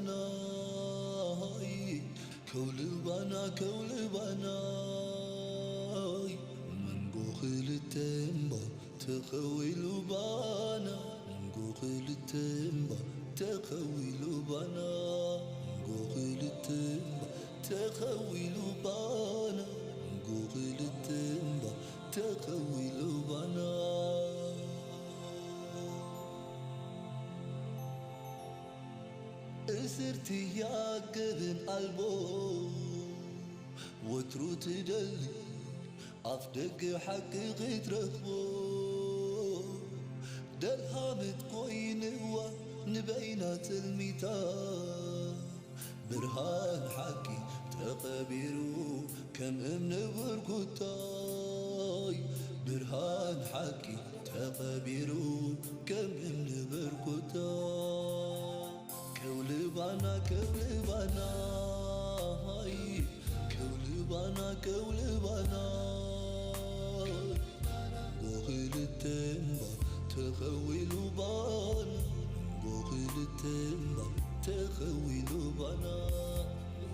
ናይ ከውልባና ከውልባናይ መንጎ ክልተ እምባ ተኸዊሉ ባና መንጎ ክልተ እምባ ተኸዊሉ ባና መንጎ ክልተ እምባ ተኸዊሉ ባና መንጎ ክልተ እምባ ተኸዊሉ ባና እስርቲ ያገብን ኣልቦ ወትሩ ትደሊ ኣፍ ደገ ሓቂ ክትረኽቦ ደልሃመት ኮይንዋ ንበይና ትልሚታ ብርሃን ሓቂ ተቐቢሩ ከም እምኒ ብርኩታይ ብርሃን ሓቂ ተቐቢሩ ከም እምኒ ብርኩታ ከውልባና ከውልባና ሃይ ከውልባና ከውልባና ጎኽልተ እምባ ተኸዊሉ ባና ጎኽልተ እምባ ተኸዊሉ ባና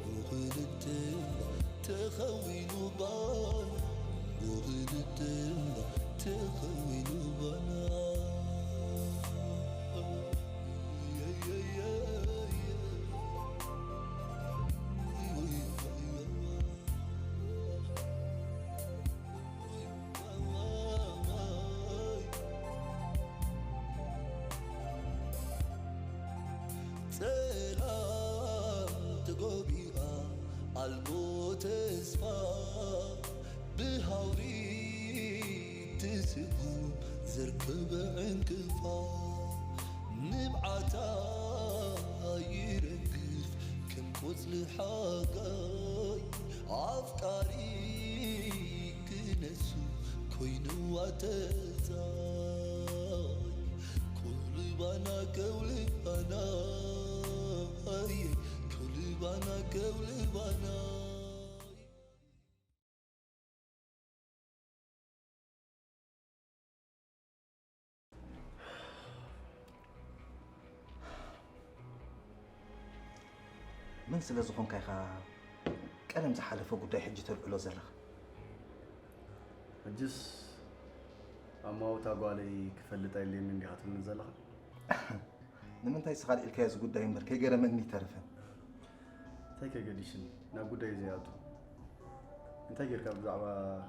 ጎኽልተ እምባ ተኸዊሉ ባና ጎኽልተ እምባ ተኸዊሉ ባና ጸላም ተጎቢኣ ኣልቦ ተስፋ ብሃውሪ ትስጉም ዘርከበ ዕንቅፋ ንብዓታ ይረግፍ ከም ቆጽሊ ሓጋይ ኣፍቃሪ ክነሱ ኮይንዋ ተዛይ ከውልባና ከውልባና ከውልባና ከውልባና መን ስለ ዝኾንካ ኢኻ ቀደም ዝሓለፈ ጉዳይ ሕጂ ተልዕሎ ዘለኻ? ሕጅስ ኣማውታ ጓለይ ክፈልጥ ኣይልየኒ እንዲኻ ትብልን ዘለኻ? ንምንታይ ስኻ ኣልዒልካዮ እዚ ጉዳይ እምበር ከይገረመኒ ይተርፍን። እንታይ ከገዲሽን ናብ ጉዳይ ዘይኣቱ እንታይ ጌርካ ብዛዕባ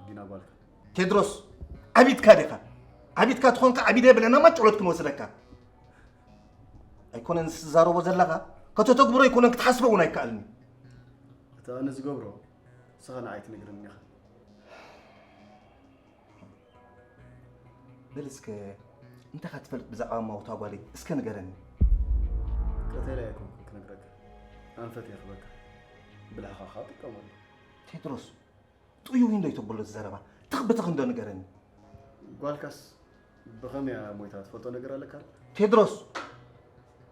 ዲና ጓልካ? ቴድሮስ ዓቢትካ ዲኻ? ዓቢትካ ትኾንካ ዓቢደ ብለና ማጨሎት ክንወስደካ ኣይኮነን ዝትዛረቦ ዘለኻ ከተተግብሮ ኣይኮነን ክትሓስቦ እውን ኣይከኣልን እዩ። እቲ ኣነ ዝገብሮ ንስኻ ንዓይ ትነግረኒ ኢኻ። በል እስከ እንታይ ኢኻ ትፈልጥ ብዛዕባ ማውታ ጓለይ እስከ ንገረኒ። ቀተላ ኣይኮንኩን ክነግረካ ኣንፈት እየ ክበካ ብልሕኻ ከዓ ጥቀመሉ። ቴድሮስ ጥዩይ እንዶ ይተብሎ ዘረባ ትኽብትኽ እንዶ ንገረኒ። ጓልካስ ብኸመይ እያ ሞይታ ትፈልጦ ነገር ኣለካ? ቴድሮስ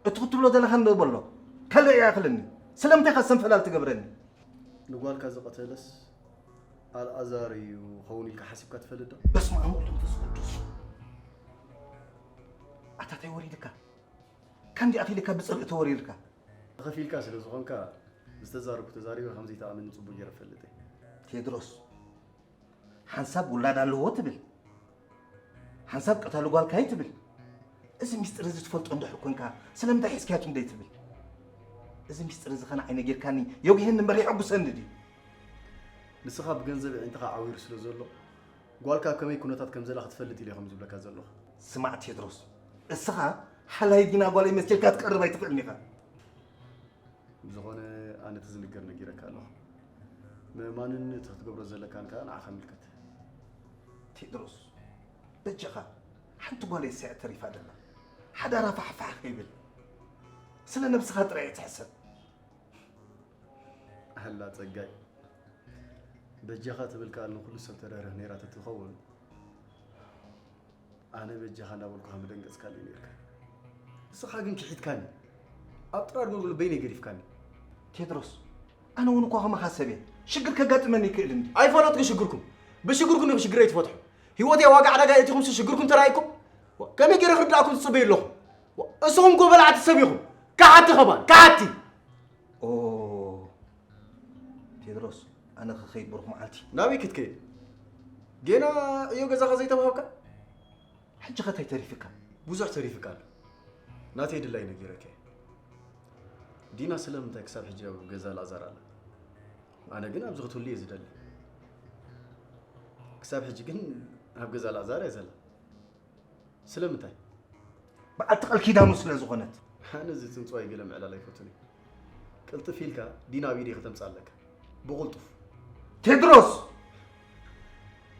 እቲ ክትብሎ ዘለኻ እንዶ በሎ ካልእ ይኣኽለኒ። ስለምንታይ ኢኻ ሰንፈላል ትገብረኒ? ንጓልካ ዝቐተለስ ኣልኣዛር እዩ ኸውን ኢልካ ሓሲብካ ትፈልጥ ዶ? በስመ ኣብ ወወልድ ወመንፈስ ቅዱስ። ኣታ ታይ ወሪድካ? ካንዲ ኣኺልካ ብጽልኢ ተወሪርካ። ተኸፊልካ ስለ ዝኾንካ ዝተዛረብኩ ተዛሪበ ከም ዘይትኣምነኒ ጽቡቕ ገይረ እፈልጥ እየ። ቴድሮስ ሓንሳብ ውላድ ኣለዎ ትብል፣ ሓንሳብ ቀታሊ ጓልካ እዩ ትብል። እዚ ሚስጥር እዚ ትፈልጦ እንድሕር ኮንካ ስለምንታይ ሒዝካዮ ትም ዘይትብል? እዚ ሚስጥር እዚ ኸ ንዓይ ነጊርካኒ የጉህየኒ እምበር የሐጉሰኒ ድዩ? ንስኻ ብገንዘብ ኣዒንትኻ ዓዊሩ ስለ ዘሎ ጓልካ ኣብ ከመይ ኩነታት ከም ዘላ ክትፈልጥ ኢለ እየ ከምኡ ዝብለካ ዘለኹ። ስማዕ ቴድሮስ፣ እስኻ ሓላይ ዲና ጓለይ መሲልካ ክትቀርብ ኣይትኽእልን ኢኻ። ብዝኾነ ኣነ እቲ ዝንገር ነጊረካ ኣለኹ። ምእማንን እቲ ክትገብሮ ዘለካን ከኣ ንዓኻ ይምልከት። ቴድሮስ በጃኻ ሓንቲ ጓለይ ስዕት ተሪፋ ደላ። ሓዳራ ፋሕፋሕ ከይብል ስለ ነብስኻ ጥራይ እየ ትሕሰብ። ኣላ ጸጋይ በጃኻ ትብል ከኣ ንኹሉ ሰብ ተረርህ ነይራ ተትኸውን ኣነ በጃኻ እንዳበልኩኻ ምደንገጽካለይ ነይርካ። ንስኻ ግን ክሒድካኒ ኣብ ጥራር ጎልጎል በይነይ ገዲፍካኒ። ቴድሮስ ኣነ እውን እኳ ከማኻ ሰብ እየ። ሽግር ከጋጥመኒ ይክእል እንድዩ። ኣይፈለጥኩ ሽግርኩም። ብሽግርኩም ኢኹም ሽግረይ ትፈትሑ። ህይወተይ ኣብ ዋጋ ዕዳጋ የእቲኹምሲ ሽግርኩም ተራእይኩም? ከመይ ገይረ ክርድኣኩም ትጽበዩ ኣለኹም? እስኹም እኮ በላዕቲ ሰብ ኢኹም። ከሓድቲ ከማን ከሓድቲ። ቴድሮስ፣ ኣነ ክኸይድ ብሩኽ መዓልቲ። ናበይ ክትከይድ? ጌና ዕዮ ገዛኻ ዘይተዋህብካ? ሕጂ ኸ እንታይ ተሪፍካ? ብዙሕ ተሪፍካ ኣሎ። ናተይ ድላይ ነጊረካ እየ። ዲና ስለምንታይ ክሳብ ሕጂ ኣብ ገዛ ኣልኣዛር ኣላ? ኣነ ግን ኣብዚ ክትህሉ እየ ዝደሊ። ክሳብ ሕጂ ግን ኣብ ገዛ ኣልኣዛር እያ ዘላ። ስለምንታይ? በዓልቲ ቃል ኪዳኑ ስለ ዝኾነት። ኣነ እዚ ጽንጽዋይ ገለ ምዕላል ኣይፈቱን እየ። ቅልጥፍ ኢልካ ዲና ኣብ ኢደይ ከተምጽእ ኣለካ። ብቕልጡፍ። ቴድሮስ!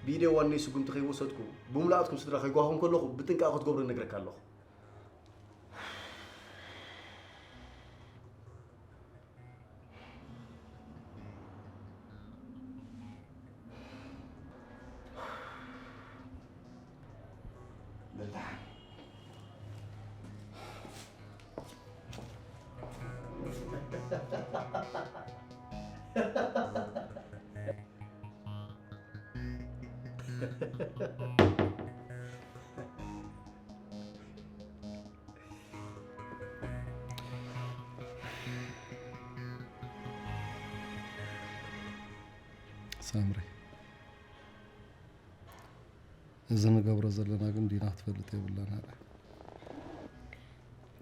ብኢደይ ዋነይ ስጉምቲ ከይወሰድኩ፣ ብምልኣትኩም ስድራ ከይጓኹም ከለኹ ብጥንቃቕ ክትገብሩ እነግረካ ኣለኹ። ሳምሪ፣ እዚ ንገብሮ ዘለና ግን ዲና ክትፈልጥ የብላን። ኣረ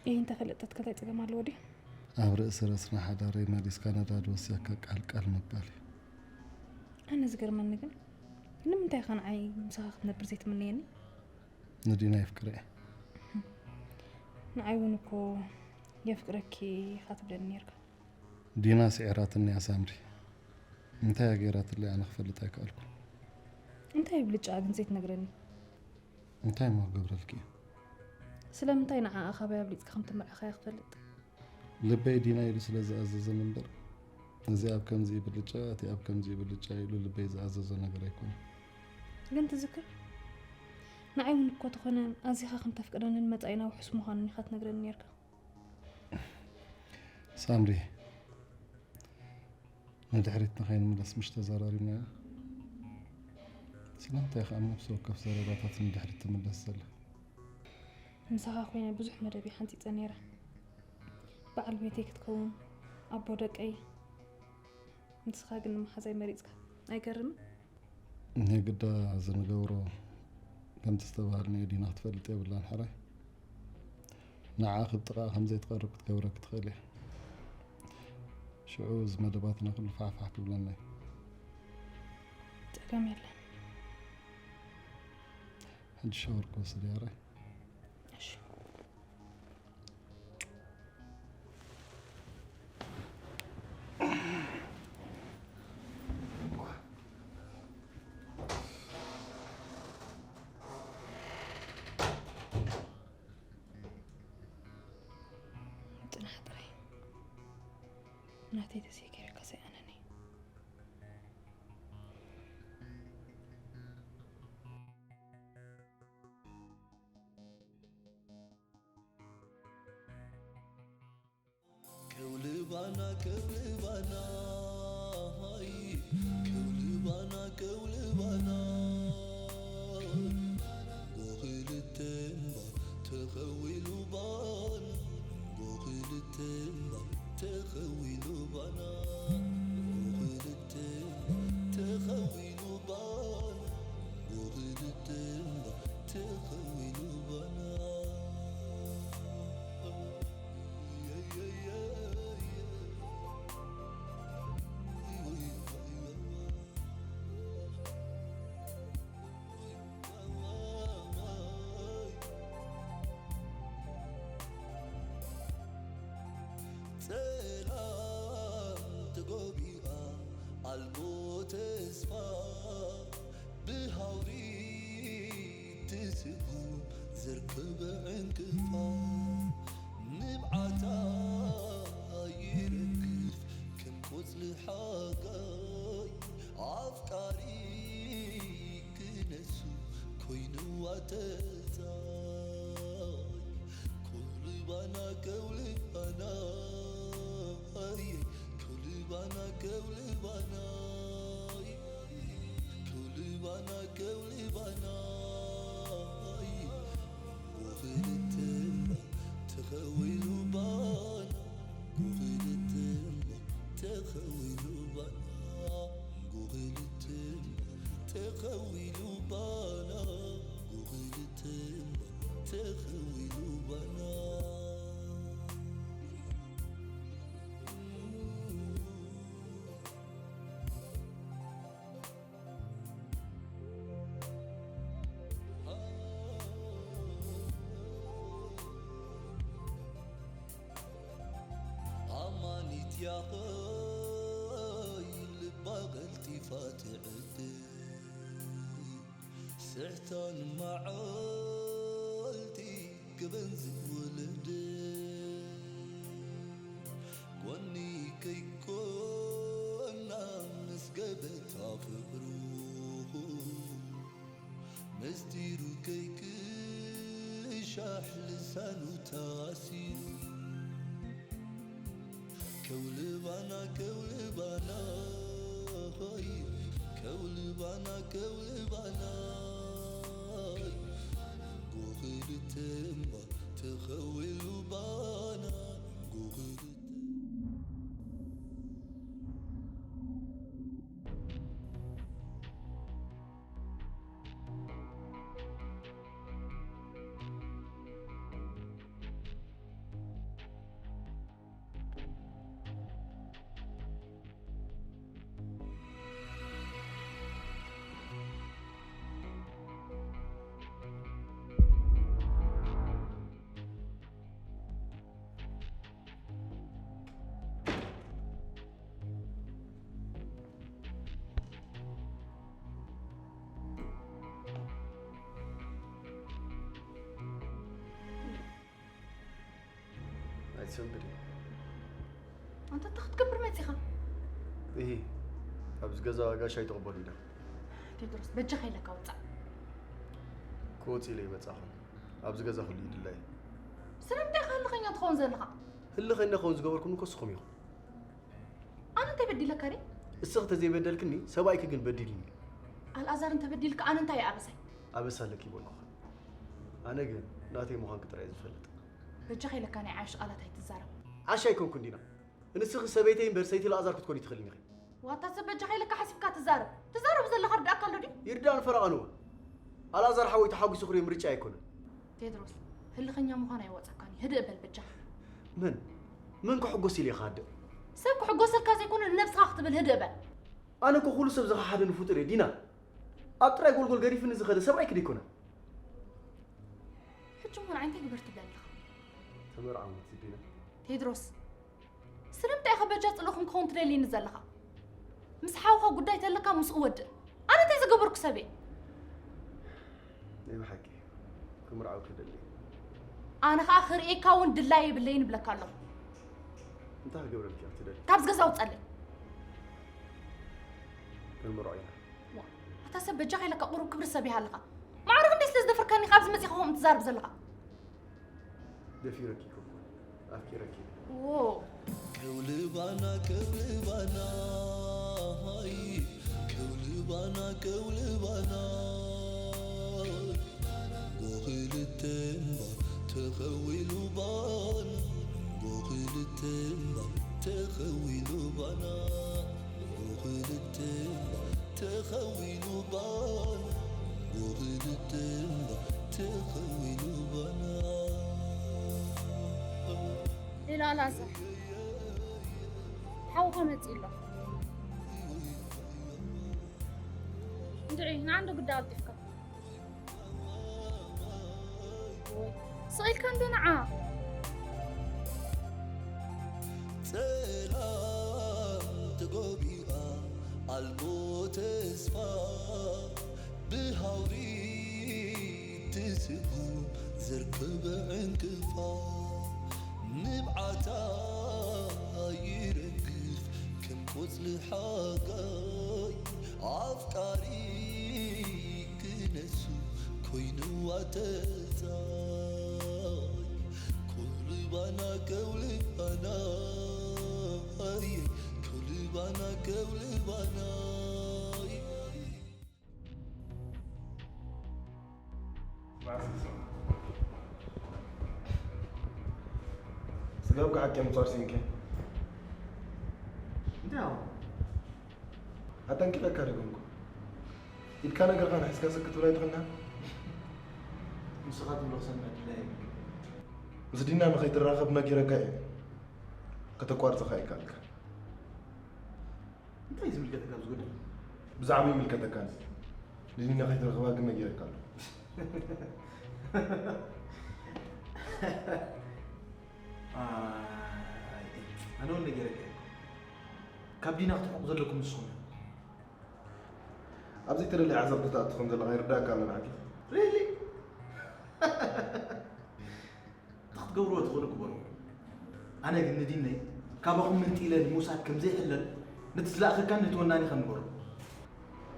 ይህ እንተፈለጠት ከታይ ጸገም ኣለዎ ድዩ? ኣብ ርእሲ ረስና ሓዳረይ መሊስካ ነዳዲ ወሲኽካ ቃል ቃል ምባል እዩ። ኣነ ዝገርመኒ ግን ንምንታይ ኢኻ ንዓይ ምሳኻ ክትነብር ዘይትምነየኒ? ንዲና የፍቅረ እየ። ንዓይ እውን እኮ የፍቅረኪ ኢኻ ትብለኒ ነርካ። ዲና ስዒራትኒ እያ ሳምሪ። እንታይ እያ ገይራትለይ ኣነ ክፈልጥ ኣይከኣልኩን። እንታይ ብልጫ ግን ዘይትነግረኒ? እንታይ እሞ ክገብረልኪ እየ? ስለምንታይ ንዓኣ ካባይ ኣብሊጽካ ከም ትምርዕኻያ ክፈልጥ? ልበይ ዲና ኢሉ ስለ ዝኣዘዘኒ እምበር፣ እዚ ኣብ ከምዚ ብልጫ እቲ ኣብ ከምዚ ብልጫ ኢሉ ልበይ ዝኣዘዞ ነገር ኣይኮነን። ግን ትዝክር ንዓይ እውን እኮ ተኾነ ኣዚኻ ከም ተፍቅረንን መጻኢና ውሑስ ምዃኑን ኢኻ ትነግረኒ ነርካ። ሳምሪ፣ ንድሕሪት ንኸይንምለስ ምሽ ተዘራሪብና ኢና? ስለምንታይ ኢኻ ኣብ ነፍሲ ወከፍ ዘረባታት ንድሕሪት ትምለስ ዘላ? ምሳኻ ኮይነ ብዙሕ መደብ ሓንጺጸ ነይረ። በዓል ቤተይ ክትከውን፣ ኣቦ ደቀይ፣ ንስኻ ግን ንመሓዛይ መሪጽካ። ኣይገርምን? ንግዳ እዚ ንገብሮ ከምቲ ዝተባሃልናዮ ዲና ክትፈልጥ የብላን። ሕራይ ንዓ ክብ ጥቓ ከም ዘይትቐርብ ክትገብረክ ትኽእል እያ። ሽዑ እዚ መደባትና ኩሉ ፋሕፋሕ ክብለና እዩ። ጸገም የለን። ሕጂ ሻወር ክወስድ እየ። ሕራይ እሺ። ጽናሕ ጥራይ ናተይ ተዘይገይረካ ዘይኣነኒ። ከውልባና ከውልባና ሃይ ከውልባና ከውልባና ጎኽልተ እምባ ተኸዊሉ ባና ጎኽልተ እምባ ተኸዊሉ ባና ጎኽልተ እምባ ተኸዊሉ ባና ጎኽልተ እምባ ተኸዊሉ ባና ጸላም ተጎቢኣ ኣልቦ ተስፋ ብሃውሪ ትስጉም ዘርከበ ዕንቅፋ ንብዓታ ይረግፍ ከም ቆጽሊ ሓጋይ ኣፍቃሪ ክነሱ ኮይንዋ ተጻይ ከውልባና ከውልባና ከውልባና ከውልባና ከውልባና ከውልባና ወኽልተ እምባ ተኸዊሉ ባና ወኽልተ እምባ ተኸዊሉ ባና ተኸዊሉ ባና፣ ጎኺ ልትምባ፣ ተኸዊሉ ባና። ኣማኒት ያኸይ ልባ ቀልጢፋ ትዕድል። ስሕታን መዓልቲ ክበን ዝወለደ ጎኒ ከይኮና ምስ ገበታ ፍቕሩ ምስጢሩ ከይክሻሕ ልሳኑ ታሲሩ። ከውልባና ከውልባና ሆይ፣ ከውልባና ከውልባና ጎኽልተምባ ተኸዊሉ ባና ጎኽልተ ኣይትሰንብድ። ኣንታ እንታይ ክትገብር መጺኻ? እሂ፣ ኣብዚ ገዛ ጋሻ ኣይትቕበሉ ኢና። ቴድሮስ፣ በጃኻ ኢለካ ውጻእ። ክወጽእ ኢለ ይመጻኹም። ኣብዚ ገዛ ኩሉ ይድላይ። ስለምንታይ ኢኻ ህልኸኛ ትኸውን ዘለኻ? ህልኸኛ ክኸውን ዝገበርኩም እኮ ንስኹም ኢኹም። ኣነ እንታይ በዲለካ ድየ? እስኺ ተዘይበደልክኒ፣ ሰብኣይኪ ግን በዲልኒ። ኣልኣዛር እንተበዲልካ ኣነ እንታይ እየ ኣበሳይ? ኣበሳ ኣለኪ ይበልኩኺ። ኣነ ግን ናተይ ምዃንኪ ጥራይ እየ ዝፈልጥ። በጃኻ ኢለካ ናይ ዓያሹ ቃላት ኣይትዛረብ። ዓሻ ኣይኮንኩን ዲና። ንስኺ ሰበይተይ እምበር ሰይቲ ኣልኣዛር ክትኮኒ ትኽእልኒ ኢኺ። ዋታ ሰብ በጃኻ ኢለካ ሓሲብካ ትዛረብ። ትዛረቡ ዘለኻ ርድኣካ ኣሎ ድዩ? ይርዳእን ፈረቓን እወ። ኣልኣዛር ሓወይ ተሓጒሱ ክርኢ ምርጫ ኣይኮነን። ቴድሮስ፣ ህልኸኛ ምዃን ኣይወጸካን እዩ። ህድእ በል በጃኻ። መን? መን ክሕጎስ ኢለ ኢኻ ሃድእ? ሰብ ክሕጎሰልካ ዘይኮነ ንነብስኻ ክትብል ህድእ በል። ኣነ እኮ ኩሉ ሰብ ዝኸሓደኒ ፍጡር እየ ዲና። ኣብ ጥራይ ጎልጎል ገዲፍኒ ዝኸደ ሰብኣይኪ ዶ ኣይኮነን? ሕጂ እሞ ንዓይ እንታይ ግበር ትብለኒ ኣለኻ? ተመርዓዊ ዲና። ቴድሮስ፣ ስለምንታይ ኢኻ በጃ ጽልእኹም ክኸውን ትደልየኒ ዘለኻ? ምስ ሓውኻ ጉዳይ ተለካ ምስኡ ወድእ። ኣነ እንታይ ዝገበርኩ ሰብ እየ? ናይ ብሓቂ ክምርዓው ክደሊ። ኣነ ኸኣ ክርእየካ እውን ድላይ የብለይን እብለካ ኣለኹ። እንታይ ክገብረልኪ እያ ትደሊ? ካብዚ ገዛ ውጸለይ። ክንምርዖ ኢና። ዋ፣ ኣታ ሰብ በጃኻ ኢለካ ቁሩብ ክብሪ ሰብ ይሃልኻ። ማዕረ ክንደይ ስለ ዝደፈርካኒ ኢኻ ኣብዚ መጺኻ ከምኡ ትዛረብ ዘለኻ? ደፊረኪ እኮ ኣፍቂረኪ። ዎ። ከውልባና ከውልባና ሃይ፣ ከውልባና ከውልባና ጎኽልተ እምባ ተኸዊሉ ባና፣ ጎኽልተ እምባ ተኸዊሉ ባና። ጎኽልተ እምባ ተኸዊሉ ባና፣ ጎኽልተ እምባ ተኸዊሉ ባና። ሄሎ ኣልኣዛር፣ ሓውኻ መጺኡ ኣሎ። እንድዒ ንዓንዶ ጉዳይ ኣልጢፍካ። ስቕ ኢልካ እንዶ ንዓ። ጸላም ተጎቢኣ ኣልቦ ተስፋ ብሃውሪ ትስጉም ዘርከበ ዕንቅፋ ንብዓታ ይረግፍ ከም ቆጽሊ ሓጋይ ኣፍቃሪ ክነሱ ኮይንዋ ተጻይ። ከውልባና ከውልባና ኣየ፣ ከውልባና ከውልባና። ስጋብ ክሓከም ጾር ሲንከ እንታይ ኣጠንቂቐካ ደገምኩ። ኢድካ ነገርካ ንሒዝካ ስክት ብላ ኣይትኾንና? ንስኻ ትብሎ ክሰምዕ ድላይ። ምስ ዲና ንኸይትራኸብ ነጊረካ እየ። ከተቋርጽኻ ኣይከኣልካ። እንታይ ዝምልከተካ ኣብዚ ጉዳይ? ብዛዕባ ይምልከተካ። ንዲና ከይትረኽባ ግን ነጊረካ ኣለኹ። ኣይ፣ ኣነ እውን ነጊረካ እየ። ካብ ዲና ክትርሕቁ ዘለኩም ንስኹም እዮም። ኣብ ዘይተደለየ ዓዘቕቲ ትኣቱ ከም ዘለኻ ይርዳእካ ኣሎ ንዓኪ። Really? እቲ ክትገብርዎ ትኽእሉ ግበሩ። ኣነ ግን ንዲነይ ካባኹም መንጢለ ንምውሳድ ከም ዘይሕለል ነቲ ዝለኣኸካን ነቲ ወናኒ ከም ንገሮ።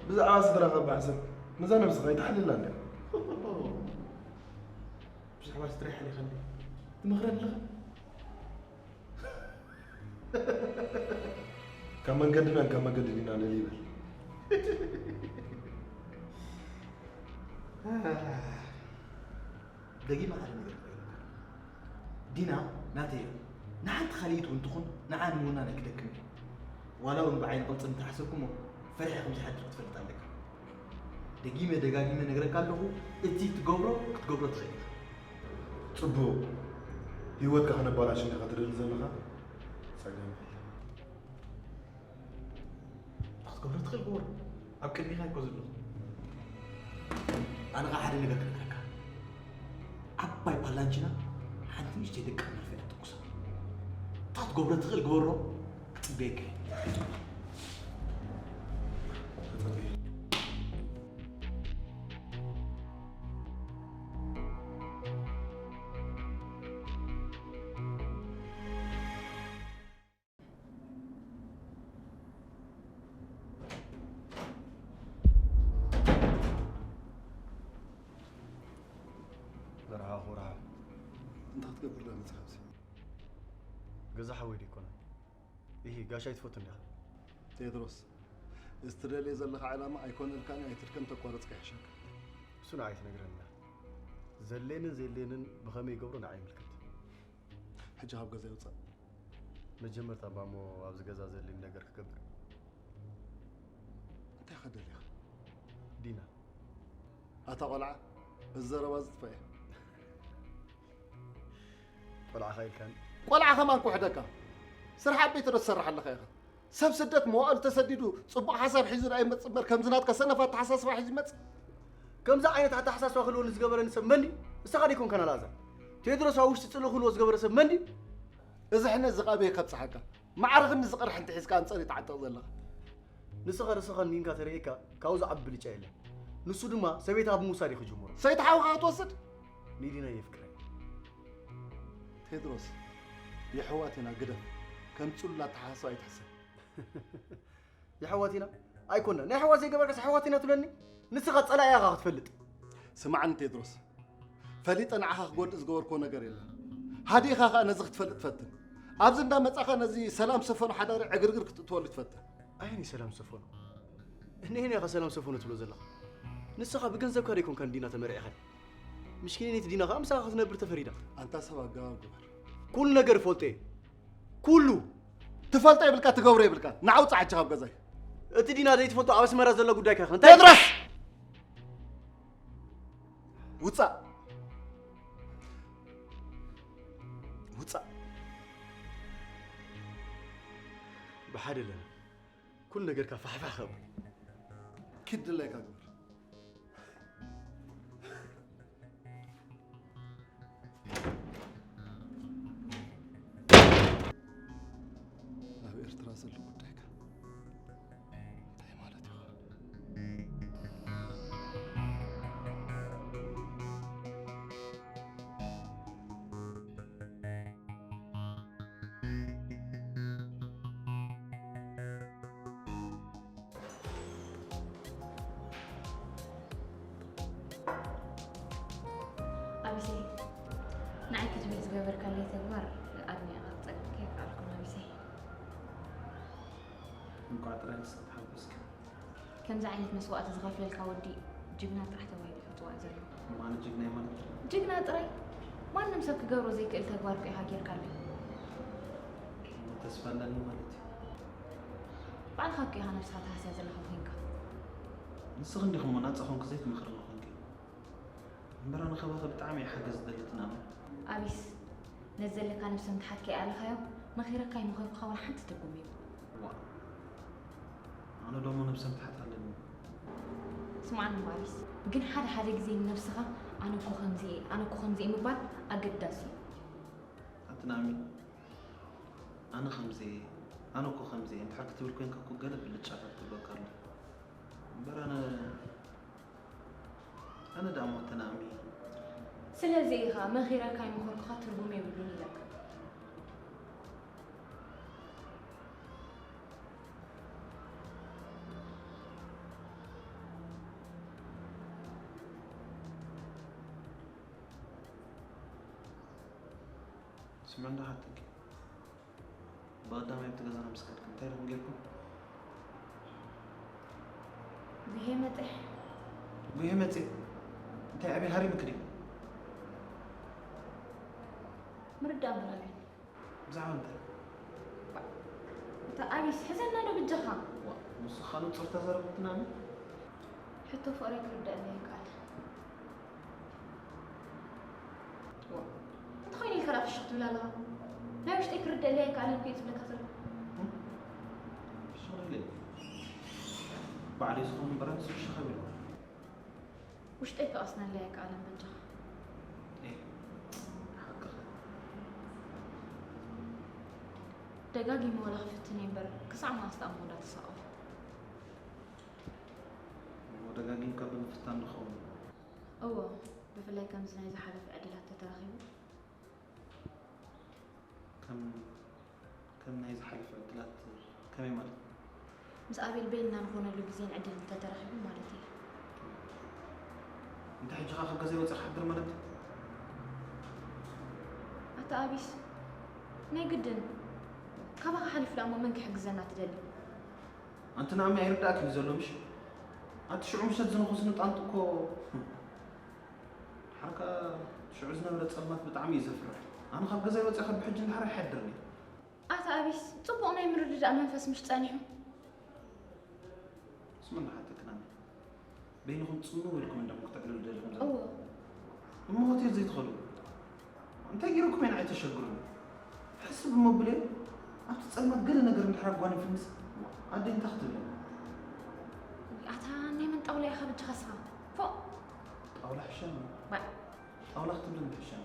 ብዛዕባ ስድራኻ እባ ሕሰብ። ነዛ ነብስኻ ኣይትሓልላ እንድያ። ብዛዕባ ስድራይ ሓሊኻ እንድያ ትመኽረኒ ኣለኻ? ካብ መንገድናን ካብ መንገዲ ዲናን እልል ይበል። ደጊመ ሓደ ነገር ክነግረካ። ዲና ናተይ እያ። ንሓንቲ ካልኢት እውን ትኹን ንዓ ንምውናን ኣይክደክም እዩ። ዋላ እውን ብዓይኒ ቅልጽም እንተሓሰብኩሞ ፈሪሐ ከም ዝሓድር ክትፈልጥ ኣለካ። ደጊመ ደጋጊመ ነግረካ ኣለኹ፣ እቲ ትገብሮ ክትገብሮ ትኽእል ኢኻ። ጽቡቕ። ህይወትካ ከነባላሽ እንዲኻ ትደሊ ዘለኻ? ጸገም የለን። ክትገብሮ ትኽእል ግበሮ። ኣብ ቅድሚኻ እኮ ዘሎ። ኣነ ኸኣ ሓደ ነገር ክነግረካ። ዓባይ ፓላንቺና ሓንቲ ንእሽተይ ደቂ መርፌ ትኩሳ። እታ ክትገብሮ ትኽእል ግበሮ፣ ክጽበየካ እየ። መርሓባ ክቡር ሓው። እንታይ ክትገብር ዶ መጺኻ ኣብዚ? ገዛ ሓወይ ዶ ኣይኮነን? ኢሂ፣ ጋሻይ ትፈቱ እንዲኻ? ቴድሮስ፣ እዚ ትደልዮ ዘለኻ ዕላማ ኣይኮነልካን እዩ፣ ኣይትድከም፣ ተቋረጽካ ይሕሸካ። እሱ ንዓይ ትነግረኒ ኢኻ። ዘድልየንን ዘየድልየንን ብኸመይ ይገብሮ ንዓይ ይምልከት። ሕጂ ካብ ገዛይ ውጻእ። መጀመርታ እባ እሞ ኣብዚ ገዛ ዘድልየኒ ነገር ክገብር። እንታይ ኢኻ ደሊኻ? ዲና። ኣታ ቆልዓ፣ እዚ ዘረባ እዚ ጥፋእ እየ። ቆልዓኻ ኢልካኒ። ቆልዓ ከማን ክውሕደካ። ስራሕ ዓበይቲ ዶ ትሰርሕ ኣለኻ ኢኻ? ሰብ ስደት መዋእሉ ተሰዲዱ ጽቡቕ ሓሳብ ሒዙ ዶ ኣይመጽእ እምበር፣ ከምዚ ናትካ ሰነፍ ኣተሓሳስባ ሒዙ ይመጽእ? ከምዚ ዓይነት ኣተሓሳስባ ክህልወኒ ዝገበረኒ ሰብ መን እዩ? ንስኻ ዶ ኣይኮንካን ኣልኣዛር? ቴድሮስ ኣብ ውሽጢ ጽልኢ ክህልዎ ዝገበረ ሰብ መን እዩ? እዚ ሕነ እዚ ቃበየ ከብጽሓካ። ማዕረ ክንዲ ዝቕርሕ እንተ ሒዝካ ኣንጸር እዩ ትዓጥቕ ዘለኻ። ንስኻ ርእስኻ ኒንካ ተርእየካ ካብኡ ዝዓቢ ብልጫ የለን። ንሱ ድማ ሰበይታ ኣብ ምውሳድ እዩ ክጅምሮ። ሰይቲ ሓውኻ ክትወስድ? ኒዲና የፍቅረን። ቴድሮስ፣ የሕዋት ኢና ግደፍ። ከም ጽሉል ኣተሓሳስባ ኣይትሕሰብ። የሕዋት ኢና? ኣይኮና። ናይ ኣሕዋት ዘይገበርካስ ኣሕዋት ኢና ትብለኒ? ንስኻ ጸላኢ ኢኻ ክትፈልጥ። ስማዕኒ ቴድሮስ፣ ፈሊጠ ንዓኻ ክጎድእ ዝገበርክዎ ነገር የለን። ሃዲእኻ ኸኣ ነዚ ክትፈልጥ ፈትን። ኣብዚ እንዳመጻኻ ነዚ ሰላም ሰፈኑ ሓዳሪ ዕግርግር ክትእትወሉ ትፈትን። ኣየኒ ሰላም ሰፈኑ? እንሄን ኢኻ ሰላም ሰፈኑ ትብሎ ዘለኻ? ንስኻ ብገንዘብካ ዶ ኣይኮንካን ዲና ተመርዒኻ? ምስኪነይቲ ዲና ኸኣ ምሳኻ ክትነብር ተፈሪዳ። ኣንታ ሰብ ኣገባብ ግበር። ኩሉ ነገር እፈልጦ እየ። ኩሉ። ትፈልጦ የብልካ፣ ትገብሮ የብልካ። ንዓ ውጻእ ሕጂ ካብ ገዛይ። እቲ ዲና ዘይትፈልጦ ኣብ ኣስመራ ዘሎ ጉዳይካ ኢኻ። እንታይ ቴድሮስ! ውጻእ! ውጻእ! ብሓደ ኣለና። ኩሉ ነገርካ ፋሕፋሕ ከብል። ኪድ ድላይካ ግበር። ኣብ ኤርትራ ዘሎ ጉዳይካ እንታይ ማለት እዩ? ኣቢሰይ፣ ንዓይ ክትብል ዝገበርካለይ ተግባር ኣድኒቐ ክጸግበካ ኣይከኣልኩን ኣቢሰይ። እንቋዕ ጥራይ ንስኺ ተሓጎስኪ። ከምዚ ዓይነት መስዋእቲ ዝኸፍለልካ ወዲ ጅግና ጥራሕ ተባሂሉ እዩ ክጽዋዕ ዘለዎ። እሞ ኣነ ጅግና እየ ማለት ድዩ? ጅግና ጥራይ? ማንም ሰብ ክገብሮ ዘይክእል ተግባር እኮ ኢኻ ጌርካለይ። እሞ ተስፋ ኣለኒ ማለት እዩ። ባዕልኻ እኮ ኢኻ ነብስኻ ትሃስያ ዘለኻ ኮይንካ። ንስኺ እንዲኹም እሞ ናጻ ኾንኪ ዘይትመኽርኒ ኾንኪ። እምበር ኣነ ካባኺ ብጣዕሚ እየ ሓገዝ ዝደሊ ትናመ። ኣቢስ፣ ነዚ ዘለካ ነብሰ ምትሓት ከይኣለኻዮ፣ መኺረካ ኣይመኸርኩኻ ዋላ ሓንቲ ትርጉም የብሉን። ዋእ፣ ኣነ ዶ እሞ ነብሰ ምትሓት ኣለኒ? ስምዓኒ እሞ ኣቢስ፣ ግን ሓደ ሓደ ግዜ ንነብስኻ ኣነ እኮ ከምዚ እየ፣ ኣነ እኮ ከምዚ እየ ምባል ኣገዳሲ እዩ። ኣቲ ናሚ፣ ኣነ ከምዚ እየ፣ ኣነ እኮ ከምዚ እየ እንድሕር ክትብል ኮይንካ እኮ ገለ ብልጫታት ክህልወካ ኣሎ። እምበር ኣነ፣ ኣነ ደኣ እሞ ተናእሚ። ስለዚ ኢኻ መኺረካ ኣይመኸርኩኻ ትርጉም የብሉን ኢለካ። ስምዒ እንዳሓተኪ። ብቐዳማይ ኣብቲ ገዛና ምስ ከድክን እንታይ ኢኹም ጌርኩም? ጉሄ መጥሕ። ጉሄ መጽእ? እንታይ ኣበይ ሃሪምክ ድዩ? ምርዳእ እምበር ኣበይ? ብዛዕባ እንታይ? እታ ኣቢስ፣ ሕዘና ዶ ብጃኻ? ዋ፣ ንሱ ኸኣ ንጹር ተዛረብኩ ትናኒ። ሕቶ ፍቕረይ ክርደኣለይ ኣይከኣለን። ዋ፣ እንተኾይኑ ኢልካ ደኣ ፍሽኽ ትብል ኣለኻ? ናይ ውሽጠይ ክርደኣለይ ኣይከኣለን እኮ እየ ዝብለካ ዘለኹ። እም? ፍሽኽ ኢለ። ባዕለይ ዝኾነ እምበር ንሱ ፍሽኽ ኣይበልኩን። ውሽጠይ ክቐስነለይ ኣይከኣለን በጃኻ። ኤ፣ ሓቅኺ። ደጋጊመ ዋላ ክፍትን እየ እምበር፣ ክሳዕ መዓስ ደኣ እሞ እንዳተሳቐኹ? እሞ ደጋጊምካ ብምፍታን ንኸውን። እወ፣ ብፍላይ ከምዚ ናይ ዝሓለፈ ዕድላት ተተረኺቡ። ከም፣ ከም ናይ ዝሓለፈ ዕድላት ከመይ ማለት? ምስ ኣቤል በይንና ንኾነሉ ግዜን ዕድልን እንተተረኺቡ ማለት እዩ። እንተ ሕጂ ኸኣ ካብ ገዛይ ወጺኣ ክሓድር ማለት? ኣታ ኣቢስ፣ ናይ ግድን ካባኻ ሓሊፉ ደኣ እሞ መን ክሕግዘና ትደሊ? ኣንቲ ናሚ ኣይርዳእክን እዩ ዘሎ ምሽ? ኣቲ ሽዑ ምሸት ዝነኹስኒ ጣንጡ እኮ። ድሓር ከኣ ሽዑ ዝነበረ ጸልማት ብጣዕሚ እዩ ዘፍርሕ። ኣነ ካብ ገዛይ ወጺኣ ካብ ብሕጂ እንድሓር ኣይሓድርን እየ። ኣታ ኣቢስ፣ ጽቡቕ ናይ ምርድዳእ መንፈስ ምሽ ጸኒሑ? ስምና ሓተክናኒ። በይንኹም ጽምው ኢልኩም እንዲኹም ክተዕልሉ ደሊኹም ዘለኹም። እወ። እሞ ሆቴል ዘይትኸዱ? እንታይ ገይረኩም እየ ንዓይ ተሸግሩኒ? ሕስብ እሞ ብለይ፣ ኣብቲ ጸልማት ገለ ነገር እንድሕር ኣጓኒፉንስ፣ ኣደይ እንታይ ክትብለኒ? ኣታ ናይ መን ጣውላ ኢኻ በጃኻ እስኻ? ፎእ! ጣውላ ሕሸኒ። ባእ! ጣውላ ክትብለኒ ሕሸኒ።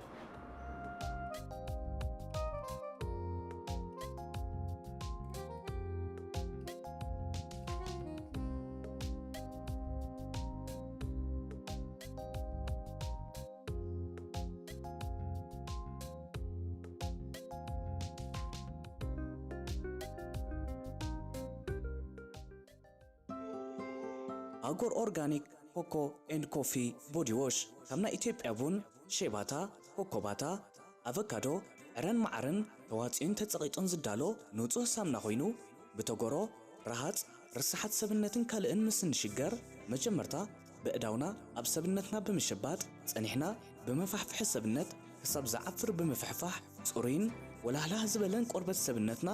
ኣጎር ኦርጋኒክ ኮኮ ኤንድ ኮፊ ቦዲ ዎሽ፣ ካብ ናይ ኢትዮጵያ ቡን፣ ሼባታ፣ ኮኮባታ፣ ኣቨካዶ፣ ዕረን መዓርን ተዋጽኦን ተጸቒጡን ዝዳሎ ንጹህ ሳምና ኮይኑ፣ ብተጎሮ፣ ረሃጽ፣ ርሳሓት ሰብነትን ካልእን ምስ እንሽገር፣ መጀመርታ በእዳውና ኣብ ሰብነትና ብምሽባጥ፣ ጸኒሕና ብመፋሕፍሒ ሰብነት ክሳብ ዝዓፍር ብምፍሕፋሕ፣ ጽሩይን ወላህላህ ዝበለን ቆርበት ሰብነትና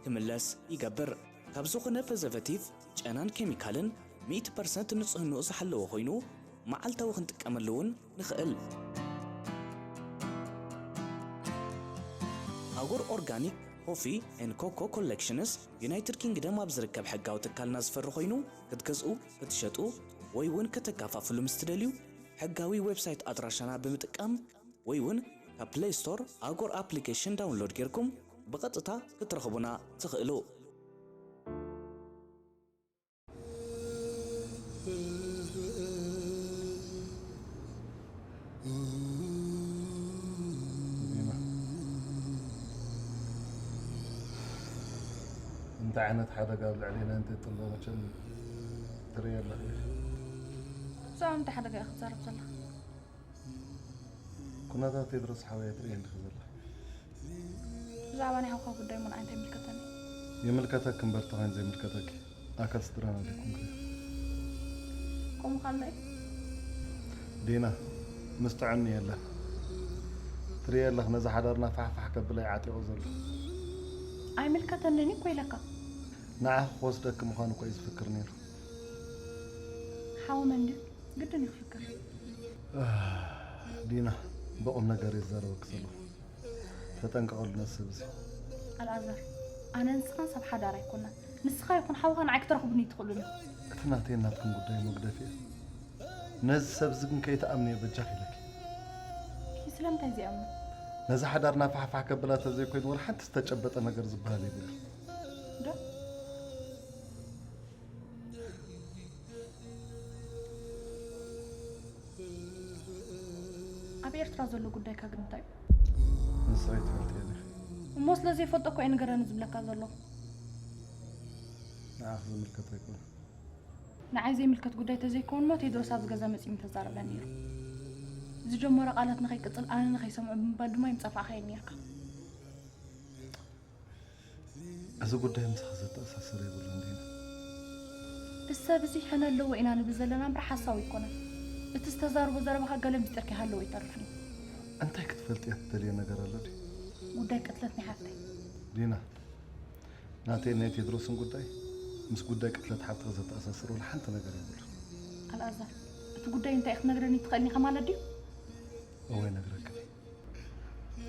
ክምለስ ይገብር። ካብ ዝኾነ ፕሪዘርቬቲቭ፣ ጨናን ኬሚካልን ሚእቲ ፐርሰንት ንጽህንኡ ዝሓለወ ኮይኑ፣ መዓልታዊ ክንጥቀመሉ እውን ንኽእል። ኣጎር ኦርጋኒክ ኮፊ ኤንድ ኮኮ ኮሌክሽንስ ዩናይትድ ኪንግደም ኣብ ዝርከብ ሕጋዊ ትካልና ዝፈሪ ኮይኑ፣ ክትገዝኡ፣ ክትሸጡ ወይ እውን ከተከፋፍሉ ምስ ትደልዩ፣ ሕጋዊ ዌብሳይት ኣድራሻና ብምጥቃም ወይ እውን ካብ ፕለይ ስቶር ኣጎር ኣፕሊኬሽን ዳውንሎድ ጌርኩም ብቐጥታ ክትረኽቡና ትኽእሉ። እንታይ ዓይነት ሓደጋ ኣብ ልዕሌና እንተይጥሎ መቸም ትርእዮ ኣለኺ። ብዛዕባ ምንታይ ሓደጋ ኢኻ ክትዛረብ ዘለኻ? ኩነታት ቴድሮስ ሓወይ ትርእዮ እንዲኺ ዘለኺ። ብዛዕባ ናይ ሓውካ ጉዳይ እሞ ንዓይ እንታይ ይምልከተኒ? ይምልከተኪ እምበር ተኾይኑ ዘይምልከተኪ ኣካል ስድራና ዲኩም ክሪኦ? ከምኡ ካልእ? ዲና፣ ምስ ጥዑም የለን። ትርእዮ ኣለኺ ነዚ ሓዳርና ፋሕፋሕ ከብላ እዩ ዓጢቑ ዘሎ። ኣይምልከተንን እኮ ኢለካ። ንዓኺ ክወስደኪ ምዃኑ እኮ እዩ ዝፍክር ነይሩ። ሓወመ እንድዩ፣ ግድን እዩ ክፍክር። ዲና፣ ብቑም ነገር ይዛረበክ ዘለኹ። ተጠንቀቐሉ ነዚ ሰብ እዚ። ኣልኣዛር፣ ኣነ ንስኻን ሰብ ሓዳር ኣይኮናን። ንስኻ ይኹን ሓውኻ ንዓይ ክተረኽቡኒ ትኽእሉኒ። እቲ ናተይ ናትኩም ጉዳይ መጉደፊ እዩ። ነዚ ሰብ እዚ ግን ከይትኣምንዮ በጃኽ ኢለኪ። ስለምንታይ ዘይኣምኑ? ነዚ ሓዳር ናፋሕፋሕ ከብላ ተዘይኮይኑ ወላ ሓንቲ ዝተጨበጠ ነገር ዝበሃል የብሉ። ዶ? ኣብ ኤርትራ ዘሎ ጉዳይካ ግን እንታይ እዩ? ንስኺ ትፈልጥዮ ዲኺ? እሞ ስለ ዘይፈልጦ እኮ እየ ንገረኒ ዝብለካ ዘለኹ። ንዓኺ ዝምልከት ኣይኮነን። ንዓይ ዘይምልከት ጉዳይ ተዘይከውን እሞ ቴድሮስ ኣብዚ ገዛ መጺኡ ምተዛረበ ነይሩ። ዝጀመሮ ቃላት ንኸይቅጽል ኣነ ንኸይሰምዖ ብምባል ድማ ይምጸፋእኻዮ ነይርካ። እዚ ጉዳይ ምሳኺ ዘተኣሳስር የብሉን ዲና። እዚ ሰብ እዚ ሕነ ኣለዎ ኢና ንብል ዘለና እምበር ሓሳዊ ኣይኮነን። እቲ ዝተዛረቦ ዘረባኻ ገለ ምስጢር ከይሃለዎ ይተርፍ እዩ። እንታይ ክትፈልጥዮ ትደልዮ ነገር ኣሎ ድዩ? ጉዳይ ቅትለት ናይ ሓፍተይ። ዲና፣ ናተይን ናይ ቴድሮስን ጉዳይ ምስ ጉዳይ ቅትለት ሓፍትኺ ዘተኣሳስር ወላ ሓንቲ ነገር የብሉን። ኣልኣዛር፣ እቲ ጉዳይ እንታይ ክትነግረኒ ትኽእልኒ ኢኻ ማለት ድዩ? እወ ይነግረክን እየ።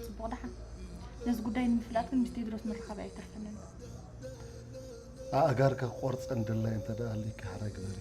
ጽቡቕ ደሓን። ነዚ ጉዳይ ንምፍላጥ ግን ምስ ቴድሮስ ምርኻብ ኣይተርፈንን። ኣእጋርካ ክቆርጸን ድላይ እንተ ደኣ ኣሊኪ ሓራይ ግበሪ።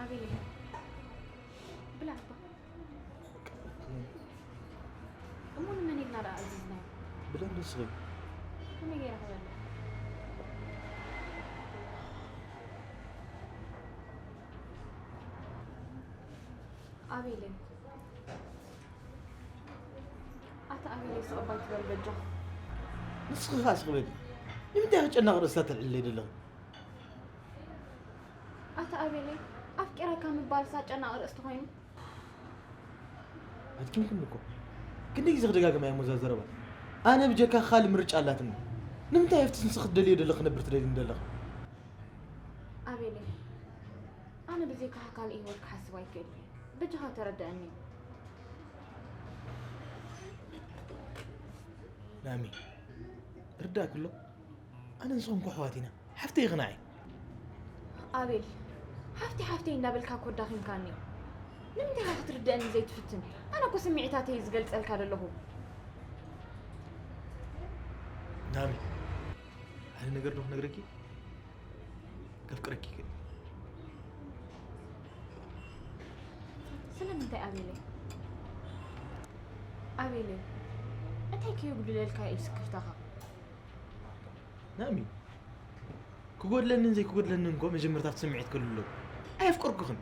ኣቤል፣ ብላዕ እባ። እሞ ንመን ኢልና ደኣ ኣዚዝናዮ? ብደንቢ ንስኺ። ከመይ ገይረ ክበልዕ? ኣቤለይ፣ ኣታ ኣቤለይ፣ ስቕ እባ ኣይትበል በጃኻ። ንስኺ ኸኣ ስቕ በሊ። ንምንታይ ክጨነቕ ርእስታ ተልዕለይ ዘለኺ? ኣታ ኣቤለይ፣ ኣፍቂረካ ምባልስ ኣጨናቒ ርእስቲ ኮይኑ? ኣድኪምክኒ እኮ። ክንደይ ግዜ ክደጋግማ እየ እሞ እዛ ዘረባ? ኣነ ብጀካ ካልእ ምርጫ ኣላትኒ። ንምንታይ ኣብቲ ንስኺ ትደልዮ ዘለኺ ክነብር ትደልይኒ ዘለኺ? ኣቤለይ፣ ኣነ ብዘይካኻ ካልእ ህይወት ክሓስብ ኣይክእልን እየ። በጃኻ ተረድኣኒ። ናሚ፣ ርዳእኪ ኣሎ? ኣነ ንስኹም እኮ ኣሕዋት ኢና። ሓፍተይ ኢኺ ንዓይ። ኣቤል፣ ሓፍተይ ሓፍተይ እንዳበልካ እኮ ኣዳኺምካኒ። ንምንታይ ኢኻ ክትርድኣኒ ዘይትፍትን? ኣነ እኮ ስምዒታተይ እየ ዝገልጸልካ ዘለኹ። ናሚ፣ ሓደ ነገር ዶ ክነግረኪ? ከፍቅረኪ ይክእል። ስለምንታይ ኣቤለይ? ኣቤለይ፣ እንታይ ከየጉድለልካ እዩ ስክፍታኻ? ናሚ፣ ክጎድለንን ዘይክጎድለንን እኮ መጀመርታ ኣብቲ ስምዒት ክህሉ ኣለዎ። ኣየፍቀርኩኽን።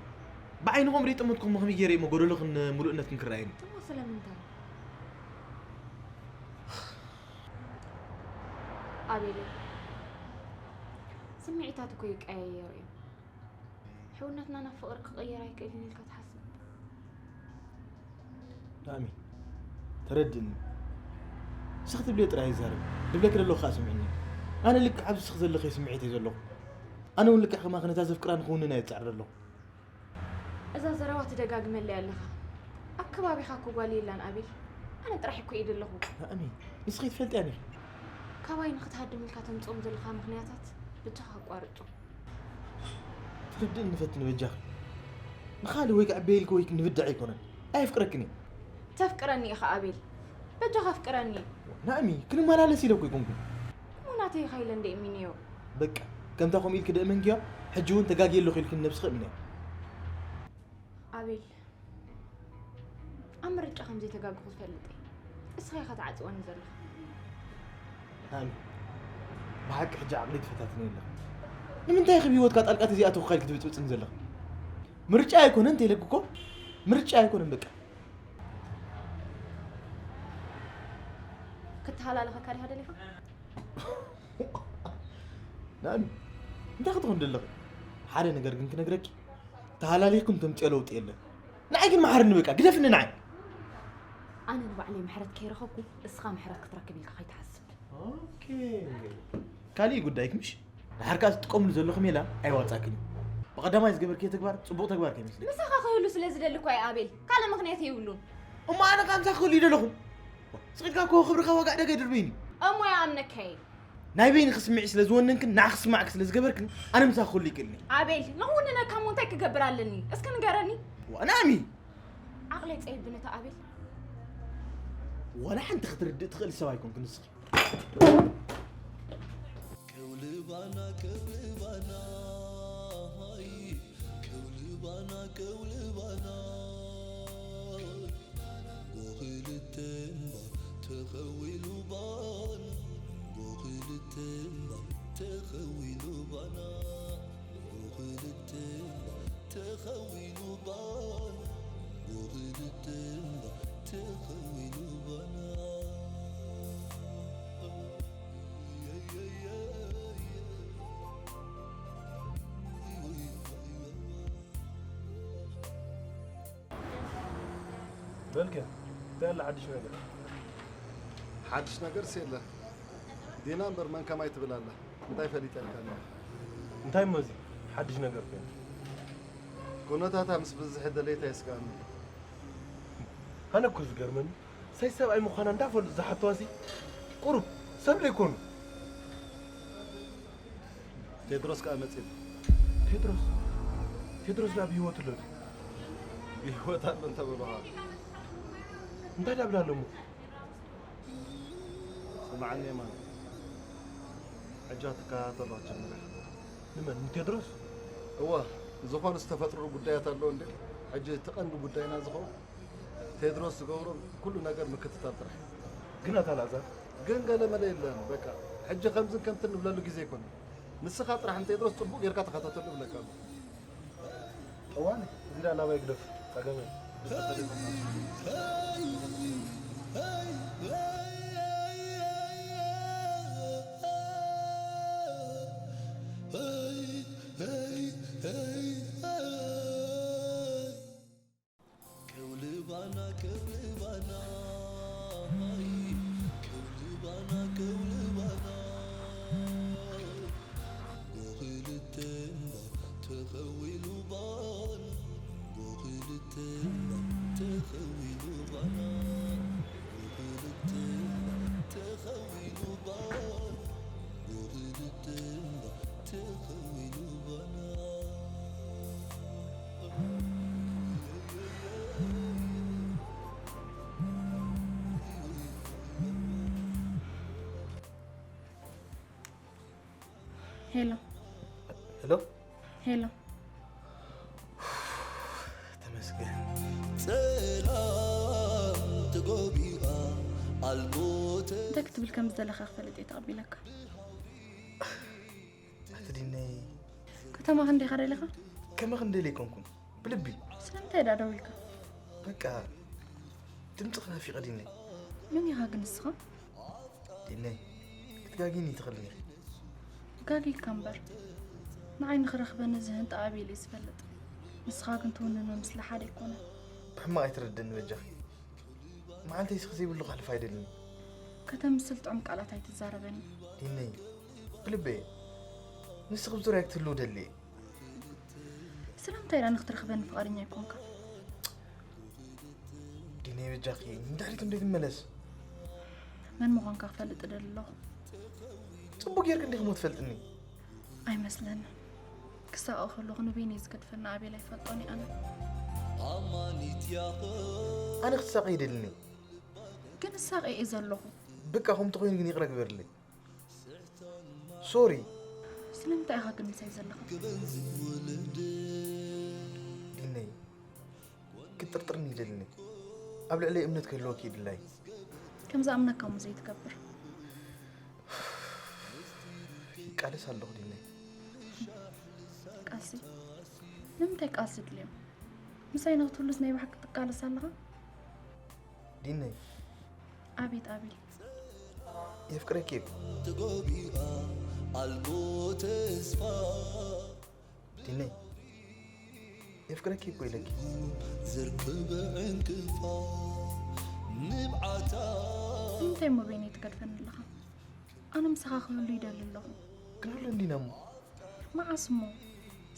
ብዓይንኹም ርኢጠመትኩም ከመይ ገይረ እሞ ጎደሎኽን ምሉእነትን ክረኣየኒ? እሞ ስለምንታይ? ኣቤለይ፣ ስምዒታት እኮ ይቀያየሩ እዮም። ሕውነትና ናብ ፍቕሪ ክቕየር ኣይክእልን ኢልካ ትሓስብ? ናሚ፣ ተረድእኒ። ንስኺ ትብልዮ ጥራይ ይዛረብ። ዝብለኪ ዘለኹ ከኣ ስምዕኒ። ኣነ ልክዕ ኣብዚ ንስኺ ዘለኽዮ ስምዒት እየ ዘለኹ። ኣነ እውን ልክዕ ከማኺ ነታ ዘፍቅራ ንኽውንን እየ ዝጽዕር ዘለኹ። እዛ ዘረባ ትደጋግመለይ ኣለኻ። ኣብ ከባቢኻ እኮ ጓል የላን ኣቤል። ኣነ ጥራሕ እኮ እየ ዘለኹ። ናሚ፣ ንስኺ ትፈልጥያ ኔርኪ። ካባይ ንኽትሃድም ኢልካ ተምጽኦም ዘለኻ ምኽንያታት ብጃኻ ኣቋርጾም። ትርድእኒ ፈትኒ በጃኺ። ንኻልእ ወይ ክዕበየልኪ ወይ ክንብድዕ ኣይኮነን። ኣየፍቅረክን እየ። ተፍቅረኒ ኢኻ ኣቤል። በጃኻ ኣፍቅረኒ። ናእሚ፣ ክንመላለስ ኢለ እኮ ኣይኮንኩን። እሞ ናተይ ኢኻ ኢለ እንደ እሚነዮ። በቃ፣ ከምታ ከምኡ ኢልኪ ደእመንክዮ፣ ሕጂ እውን ተጋግየ ኣለኹ ኢልኪ ንነብስኺ እምንዮ። ኣቤል፣ ኣብ ምርጫ ከም ዘይተጋግኹ ዝፈልጥ እየ። እስኻ ኢኻ ትዓጽወኒ ዘለኻ። ናእሚ፣ ብሓቂ ሕጂ ዓቕሊ ትፈታትኒ ኣለኺ። ንምንታይ ኢኺ ብህይወትካ ጣልቃ ተዘይኣተኹ ኢልኪ ትብጽብጽኒ ዘለኺ? ምርጫ ኣይኮነን እንተ ኢለኪ እኮ፣ ምርጫ ኣይኮነን በቃ። ተሃላለኸካ ዲኻ ደሊኻ? ናኒ፣ እንታይ ክትኾን ደለኺ? ሓደ ነገር ግን ክነግረኪ፣ ተሃላሊኽኩም ተምፅኦ ለውጢ የለን። ንዓይ ግን መሓርኒ በቃ፣ ግደፍኒ ንዓይ። ኣነ ንባዕለይ ምሕረት ከይረኸብኩ፣ እስኻ ምሕረት ክትረክብ ኢልካ ከይትሓስብ። ኦኬ። ካሊእ ጉዳይክ ምሽ? ድሓር ከኣ ትጥቀምሉ ዘለኹም ሜላ ኣይዋጻእክን እዩ። ብቐዳማይ ዝገበርክዮ ተግባር ጽቡቕ ተግባር ከይመስለኪ። ምሳኻ ክህሉ ስለ ዝደሊ እኮ እየ ኣቤል። ካልእ ምኽንያት የብሉን። እሞ ኣነ ከኣ ምሳኺ ክህሉ ይደለኹ። ስቕ ኢልካ እኮ ክብርኻ ዋጋ ዕዳጋ ኣይድርበይን እዩ። እሞ ይኣምነካ እየ። ናይ በይንኺ ስምዒት ስለ ዝወነንክን ንዓኺ ክስማዕኪ ስለ ዝገበርክን ኣነ ምሳኺ ክህሉ ይክእልኒ። ኣቤል፣ ንኽውንነካ እሞ እንታይ ክገብር ኣለኒ? እስኪ ንገረኒ። ዋእ ናሚ! ዓቕለይ ጸይብ ነታ ኣቤል። ዋላ ሓንቲ ክትርድእ ትኽእል ሰብ ኣይኮንክን ንስኺ። ከውልባና ከውልባና ሃይ ከውልባና ከውልባና ብኽልተ እምባ ተኸዊሉ ባና ብኽልተ እምባ ተኸዊሉ ባና ብኽልተ እምባ ተኸዊሉ ባና ብኽልተ እምባ ተኸዊሉ ባና በልከ እንታይ ኣለ ሓድሽ ነገር? ሓድሽ ነገርስ የለን። ዲና እምበር መን ከማይ ትብል ኣላ። እንታይ ፈሊጠልካ ኣለኹ? እንታይ እሞ እዚ ሓድሽ ነገር ኮይኑ? ኩነታታ ምስ ብዝሒ ደለይታ የስግኣኒ። ኣነ እኮ ዝገርመኒ ሰይ ሰብኣይ ምዃና እንዳፈሉ ዝሓተዋሲ ቁሩብ ሰብ ዘይኮኑ። ቴድሮስ ከኣ መጺሉ። ቴድሮስ ቴድሮስ ናብ ህይወት ኣሎ ድዩ? ብህይወት ኣሎ እንተበሉኻ። እንታይ ዳብላ ኣሎ እሞ? ስምዓኒ የማነ፣ ሕጂ ክትከታተሎ ክትጅምር ኢኻ። ንመን? ንቴድሮስ? እወ፣ ዝኾኑ ዝተፈጥሩ ጉዳያት ኣለዉ እንድዮም። ሕጂ እቲ ቀንዲ ጉዳይና ዝኸውን ቴድሮስ ዝገብሮ ኩሉ ነገር ምክትታል ጥራሕ። ግን ኣታ ኣልኣዛር? ግን ገለመለ የለን። በቃ ሕጂ ከምዝን ከምትን ንብለሉ ግዜ ኣይኮነን። ንስኻ ጥራሕ ንቴድሮስ ጽቡቕ ጌርካ ተኸታተሎ እብለካ ኣለኹ። እዋን እዚ ደኣ ናባይ ግደፍ ጸገመ ከውልባና ከውልባና ከውልባና ከውልባና ብኽልተ እምባ ተኸዊሉ ባና ብኽልተ እምባ ተኸዊሉ ባና ብኽልተ እምባ ተኸዊሉ ባና ብኽልተ እምባ ተኸዊሉ ባና ሄሎ ሄሎ ሄሎ ተመስገን ሰላም ተጎቢኣ ኣልሞተ እንታይ ክትብል ከም ዝደለኻ ክፈልጥ እየ ተቐቢለካ ኣቲ ዲነይ ከተማ ክንደይ ኸደ ኢለኻ ከመ ክንደይ ለይኮንኩን ብልቢ ስለምንታይ ዳ ደው ኢልካ በቃ ድምፅኺ ናፊቐ ዲነይ መን ኢኻ ግን ንስኻ ዲነይ ክትጋጊኒ ትኽእልኒ ጋጊካ እምበር ንዓይ ንኽረኽበኒ ዝህንጣ ኣቤል እዩ ዝፈልጥ ንስኻ ግን ትውንኖ ምስሊ ሓደ ኣይኮነን ብሕማቕ ኣይትረድእኒ በጃኺ መዓልተይ ስኺ ዘይብሉ ከሕልፍ ኣይደልን ከተምስል ጥዑም ቃላት ኣይትዛረበኒ ዲነይ ብልበየ ንስኺ ብዙርያ ክትህልው ደልየ ስለምንታይ ዳ ንክትረኽበኒ ፍቓደኛ ኣይኮንካ ዲነይ በጃኺ ንድሕሪት እንዶ ትመለስ መን ምዃንካ ክፈልጥ እደሊ ኣለኹ ፅቡቅ ጌርክ እንዲኽሞ ትፈልጥኒ ኣይመስለንን ክሳቐ ከለኹ ንበይነይ ዝገድፈኒ ኣቤል ኣይፈልጦን እየ ኣነ ኣማኒት ያኸ ኣነ ክትሳቀ ይደልኒ ግን እሳቐ እየ ዘለኹ ብቃ ከምቲ ኮይኑ ግን ይቕረ ግበርለይ ሶሪ ስለምንታይ ኢኻ ግን ምሳይ ዘለኻ ዲነይ ክትጥርጥርኒ ይደልኒ ኣብ ልዕለይ እምነት ክህልወኪ ይድላይ ከምዚ ኣምነካ እሞ ዘይትገብር ይቃለስ ኣለኹ ዲነይ ቃልሲ ንምንታይ ቃልሲ ድልዮም ምሳይ ንክትህሉስ ናይ ብሓቂ ትቃለስ ኣለኻ ዲነይ ኣቤት ኣቤል የፍቅረኪ እኮ። ተጎቢኣ ኣልቦ ተስፋ ዲነይ፣ የፍቅረኪ እኮ ኢለኪ። ዝርክብ ዕንቅፋ ንብዓታ እንታይ እሞ በይነይ ትገድፈኒ ኣለኻ? ኣነ ምሳኻ ክህሉ ይደሊ ኣለኹ። ክንህሉ እንዲና እሞ። መዓስ እሞ?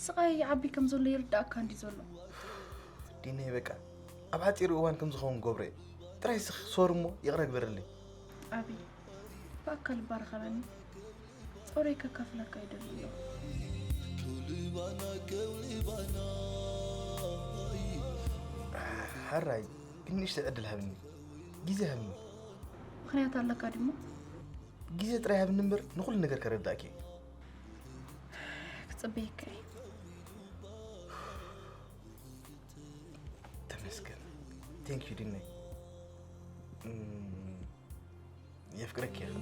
ስቓይ ይዓቢ ከም ዘሎ ይርዳእካ እንዲ ዘሎ። ዲነይ በቃ ኣብ ሓፂሩ እዋን ከም ዝኸውን ገብረ ጥራይ ስኽ ሶር እሞ ይቕረ ግበርለይ። ኣቢ ብኣካል ባረኸበኒ። ጾረይ ከካፍለካ ይደሊ ኣለኹ። ከውልባና ከውልባና ሓራይ ግን ንእሽተይ ዕድል ሃብኒ፣ ግዜ ሃብኒ። ምኽንያት ኣለካ ድሞ? ግዜ ጥራይ ሃብኒ እምበር ንኹሉ ነገር ከረዳእኪ እየ። ክጽበየካ እየ። ተመስገን። Thank you ዲነይ። እም፣ የፍቅረኪ እየ።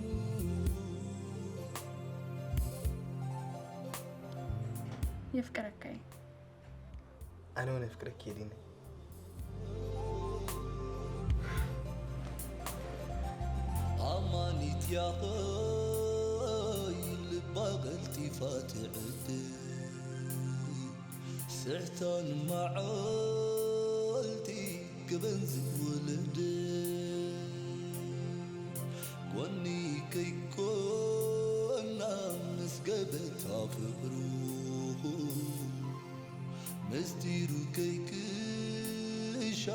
የፍቅረካ እየ። ኣነ እውን የፍቅረኪ እየ ዲነይ። ኣማኒት ያኸይ ልባ ቀልጢፋ ትዕድል ስሕታን መዓልቲ ክበን ዝወለደ ጎኒ ከይኮና ምስ ገበታ ፍቅሩ ምስጢሩ ከይክሻሕ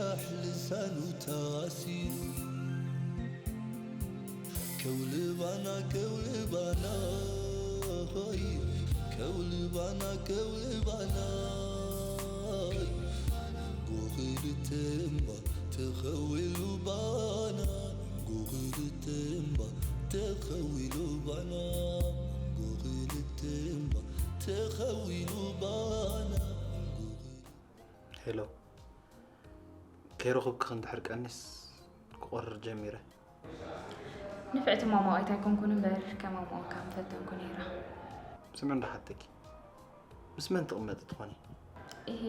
ልሳኑ ታሲሩ ከውልባና ከውልባና ሆይ ከውልባና ከውልባና ጎኽልተምባ ተኸዊሉ ባና ጎኽልተምባ ተኸዊሉ ባና ጎኽልተምባ ተኸዊሉ ባና ሄሎ፣ ከይረኹብኪ ክንድሕር ቀኒስ ክቆርር ጀሚረ። ንፍዕቲ ማማቕ ኣይኮንኩን እምበር ከማማቕካ ምፈተንኩ ነይረ። ስምዒ እንዳሓተኪ ምስ መን ትቕመጢ ትኾኒ? ኢሂ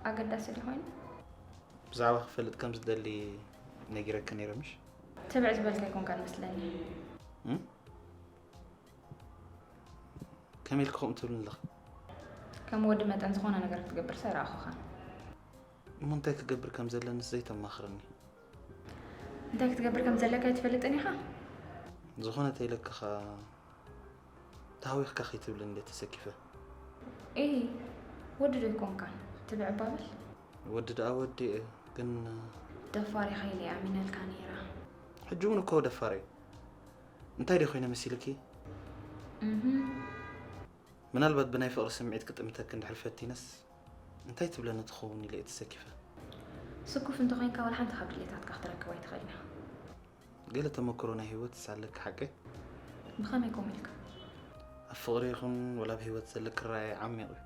ኣገዳሲ ድዩ ኮይኑ? ብዛዕባ ክፈልጥ ከም ዝደሊ ነጊረኪ ነይረ ምሽ? ትብዕ ዝበልካ ኣይኮንካን መስለኒ። እም? ከመይ ኢልኪ ከምኡ ትብልኒ ኣለኺ? ከም ወዲ መጠን ዝኾነ ነገር ክትገብር ኣይረኣኹኻን። እሞ እንታይ ክገብር ከም ዘለኒስ ዘይተማኽርኒ? እንታይ ክትገብር ከም ዘለካ ኣይትፈልጥን ኢኻ? ዝኾነ ተይለክኻ ተሃዊኽካ ከይትብልኒ እንደ ተሰኪፈ። ኢሂ ወዲ ዶ ኣይኮንካን? ትብዕ ባብል። ወዲ ደኣ ወዲ እየ ግን ደፋር ኢኻ ኢለ እየ ኣሚነልካ ነይረ። ሕጂ እውን እኮ ደፋር እየ። እንታይ ድየ ኮይነ መሲልኪ? እህ ምናልባት ብናይ ፍቕሪ ስምዒት ክጥምተኪ እንድሕር ፈቲነስ እንታይ ትብለኒ ትኸውን ኢለ እየ ተሰኪፈ። ስኩፍ እንተኾይንካ ዋላ ሓንቲ ካብ ድሌታትካ ክትረክብ ኣይትኽእልን ኢኻ። ገለ ተመክሮ ናይ ህይወት ይሳለኪ ሓቀይ? ብኸመይ ከምኡ ኢልካ? ኣብ ፍቕሪ ይኹን ወላ ኣብ ህይወት ዘለኪ ራእይ ዓሚቕ እዩ።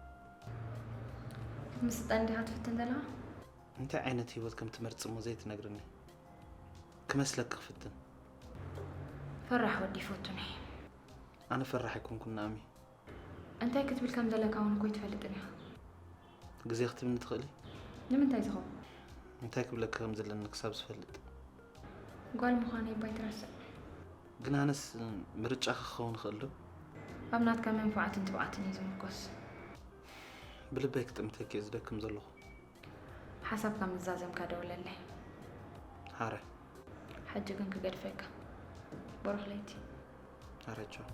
ምስጠን ዲኻ ትፍትን ዘለኻ? እንታይ ዓይነት ህይወት ከም ትመርጺ እሞ ዘይትነግርኒ? ክመስለኪ ክፍትን። ፈራሕ ወዲ ይፈቱን እየ። ኣነ ፈራሕ ኣይኮንኩን ናእሚ። እንታይ ክትብል ከም ዘለካ እውን እኮ ኣይትፈልጥን ኢኻ። ግዜ ክትብኒ ትኽእሊ? ንምንታይ ዝኸውን? እንታይ ክብለኪ ከም ዘለኒ ክሳብ ዝፈልጥ። ጓል ምዃነይ እባ ኣይትረስዕ። ግን ኣነስ ምርጫ ክኸውን ይኽእል ዶ? ኣብ ናትካ መንፍዓትን ትብዓትን እዩ ዝምርኮስ። ብልበይ ክጥምተኪ እየ ዝደክም ዘለኹ። ሓሳብካ ምስ ዛዘምካ ደውለለይ። ሓራይ። ሕጂ ግን ክገድፈካ። ብሩኽ ለይቲ። ሓራይ ቻው።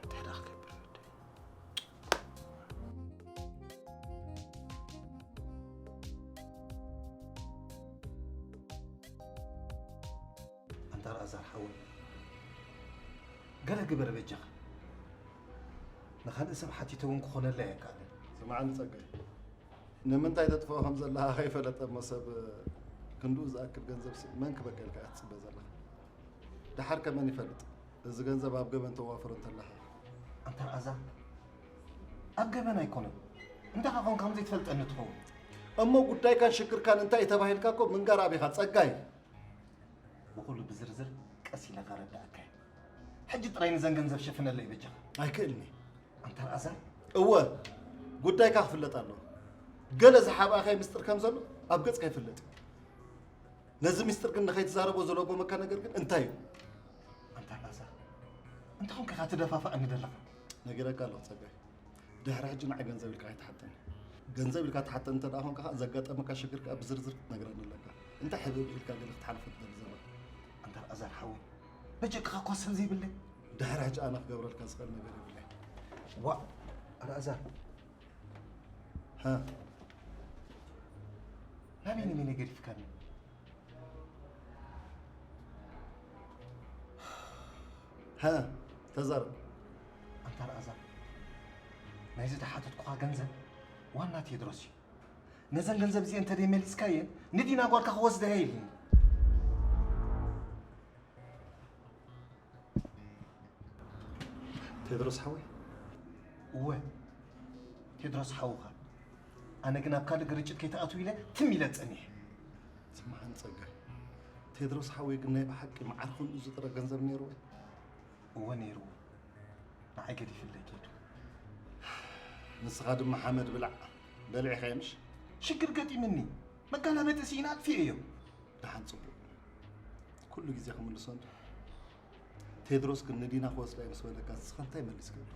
እንታይ ደኣ ክገብር ወደይ? ኣንታ ኣልኣዛር ሓወይ፣ ገለ ግበር በጃኻ። ንኻልእ ሰብ ሓቲተ እውን ክኾነለይ ኣይከኣልን። ስምዓኒ ጸጋይ፣ ንምንታይ ተጥፍኦ ከም ዘለኻ ከይፈለጠ እሞ ሰብ ክንድኡ ዝኣክል ገንዘብ ሲ መን ክበቀልካ እያ ትጽበ ዘለኻ? ደሓር ከ መን ይፈልጥ? እዚ ገንዘብ ኣብ ገበን ተዋፍሮ እንተለኻ። ኣንታ ኣልኣዛር፣ ኣብ ገበን ኣይኮነን። እንታይ ከ ኮንካ ከም ዘይትፈልጠኒ ትኸውን? እሞ ጉዳይካን ሽግርካን እንታይ እዩ ተባሂልካ እኮ ምንጋር ኣቢኻ ጸጋይ። ንኹሉ ብዝርዝር ቀስ ኢለ ከረዳእካ እየ። ሕጂ ጥራይ ንዘን ገንዘብ ሸፍነለይ በጃኻ። ኣይክእልኒ። ኣንታ ኣልኣዛር። እወ፣ ጉዳይካ ክፍለጥ ኣለዎ። ገለ ዝሓብኣኻይ ምስጢር ከም ዘሎ ኣብ ገጽካ ይፍለጥ እዩ። ነዚ ምስጢር ግን ንኸይትዛረቦ ዘሎጎመካ ነገር ግን እንታይ እዩ? ኣንታ ኣልኣዛር፣ እንታይ ኮንካ ትደፋፍኣኒ ዘለኻ? ነጊረካ ኣለኹ ጸጋይ። ድሕሪ ሕጂ ንዓይ ገንዘብ ኢልካ ኣይትሓተኒ። ገንዘብ ኢልካ ትሓተኒ እንተ ደኣ ኾንካ ኸኣ ዘጋጠመካ ሽግር ከኣ ብዝርዝር ክትነግረኒ ኣለካ። እንታይ ሕብእብእ ኢልካ ገለ ክትሓልፎ ትደሊ ዘለኻ? ኣንታ ኣልኣዛር ሓወይ፣ በጀካኻ እኳ ሰብ ዘይብለይ። ድሕሪ ሕጂ ኣነ ክገብረልካ ዝኽእል ነገር የብለይ። ዋእ ኣልኣዛር፣ ሃ ናበይ ንመን ገዲፍካኒ? ሃ ተዛረብ። ኣንታ ኣልኣዛር፣ ናይዚ ዝሓተትኩኻ ገንዘብ ዋና ቴድሮስ እዩ። ነዘን ገንዘብ እዚአን እንተ ደይመሊስካየን ንዲና ጓልካ ክወስዳ እየ ኢሉኒ። ቴድሮስ ሓወይ። እወ ቴድሮስ ሓውኻ። ኣነ ግን ኣብ ካልእ ግርጭት ከይትኣትው ኢለ ትም ኢለ ጸኒሐ። ስምዓኒ ጸጋይ፣ ቴድሮስ ሓወይ ግን ናይ ብሓቂ መዓር ክንኡ ዝጥረ ገንዘብ ነይርዎ እዩ። እወ ነይርዎ። ንዓይ ገዲፍለይ ከይዱ። ንስኻ ድማ ሓመድ ብላዕ። በሊዕኻዮ ምሽ? ሽግር ገጢምኒ። መጋላበጢ ስኢነ ኣጥፊኤዮ። ደሓን ጽቡቕ። ኩሉ ግዜ ክምልሶ እንዶ። ቴድሮስ ግን ንዲና ክወስዳ እየ ምስ በለካ ንስኻ እንታይ መሊስካሉ?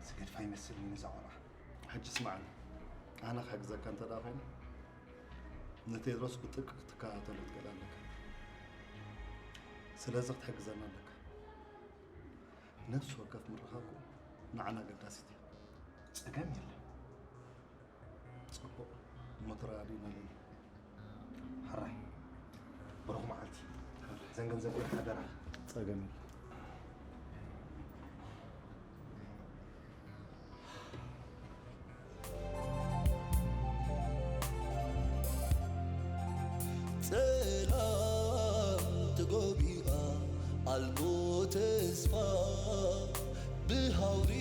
ዝገድፋ ይመስልኒ ነዛ ቆልዓ። ሕጂ ስምዓኒ፣ ኣነ ክሕግዘካ እንተ ደኣ ኮይነ ንቴድሮስ ብጥብቂ ክትከታተሎ ትኽእል ኣለካ። ስለዚ ክትሕግዘና ኣለካ። ነፍሲ ወከፍ ምርኻብኩም ንዓና ኣገዳሲት እያ። ጸገም የለን። ጽቡቕ እሞ ተረዳዲእና ኣለና። ሕራይ ብሩኽ መዓልቲ። ዘን ገንዘብ ግን ሓደራ። ጸገም የለን። ጸላም ተጎቢኣ ኣልቦ ተስፋ ብሃውሪ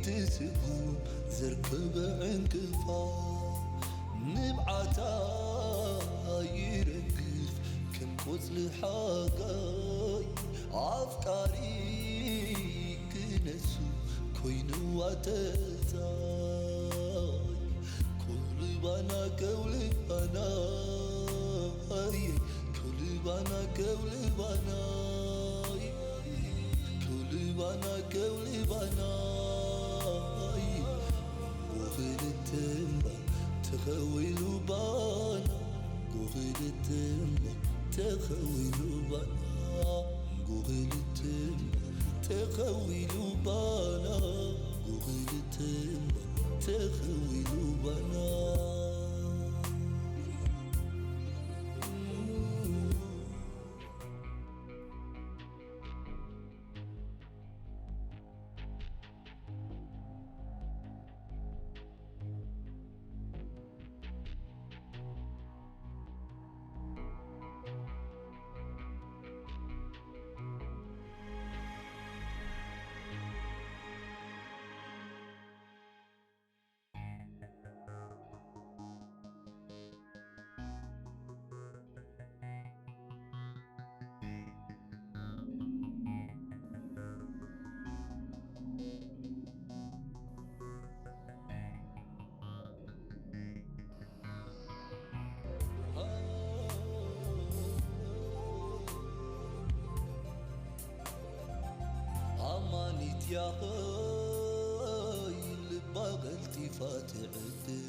ትስጉም ዘርከበ ዕንቅፋ ንብዓታ ይረግፍ ከም ቆጽሊ ሓጋይ ኣፍቃሪ ክነሱ ኮይንዋ ተጻይ ከውልባና ከውልባና ከውልባና ከውልባና ከውልባና ከውልባና ጎኽልትምባ ተኸዊሉ ባና ጎኽልትምባ ተኸዊሉ ባና ጎኽልትምባ ተኸዊሉ ባና ጎኽልትምባ ተኸዊሉ ባና ኣማኒት ያኸይ ልባ ቀልጢፋ ትዕድል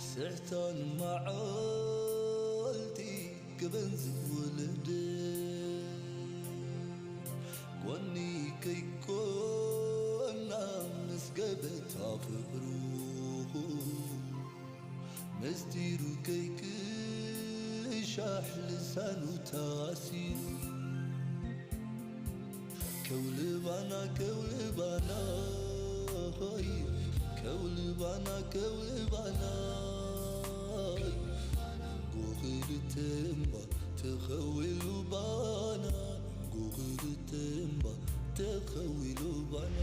ስሕታን መዓልቲ ገበን ዝወለደ ጎኒ ከይኮና ምስ ገበታ ፍቕሩ ምስጢሩ ከይቅሻሕ ልሳኑ ታሲሩ ከውልባና ከውልባና ሆይ ከውልባና ከውልባና ጎኽልትምባ ተኸዊሉ ባና ጎኽልትምባ ተኸዊሉ ባና